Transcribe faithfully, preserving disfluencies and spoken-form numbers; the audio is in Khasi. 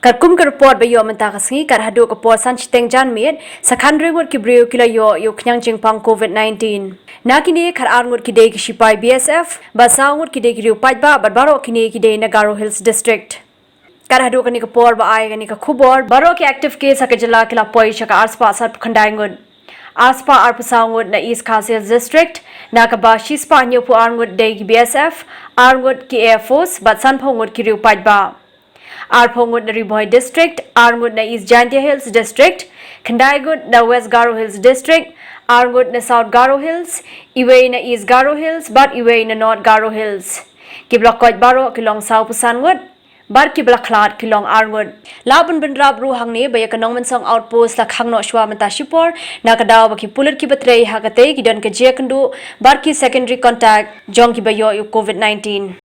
Katkum ka report ba ïoh mynta ka sngi, kat haduh ka por san shiteng janmiet, sa khathynriew ngut ki briew ki la ïoh ïa u khñiang jingpang COVID nineteen. Na kine, khatar ngut ki dei ki shipai B S F, bad saw ngut ki dei ki riew paidbah, bad baroh kine ki dei na Garo Hills District. Kat haduh kane ka por ba ai kane ka khubor, baroh ki active case ha ka jylla ki la poi sha ka arspah sanphew khyndai ngut. Arspah arphew saw ngut na East Khasi Hills District, na kaba shispah hynñiewphew ar ngut dei ki B S F, ar ngut ki Air Force, bad sanphew ngut ki riew paidbah. Arphew ngut na Ri Bhoi District, ar ngut na East Jaintia Hills District, khyndai ngut na West Garo Hills District, ar ngut na South Garo Hills, iwei na East Garo Hills, bad iwei na North Garo Hills. Kiba la koit baroh ki long sawphew san ngut, bad kiba la khlad ki long ar ngut. Lah ban bynrap ruh hangne ba ïa ka Nongmynsong Outpost la khang noh shuwa mynta shipor, na ka daw ba ki pulit kiba trei ha katei ki don ka jingïakynduh bad ki secondary contact jong kiba ïoh ïa u COVID nineteen.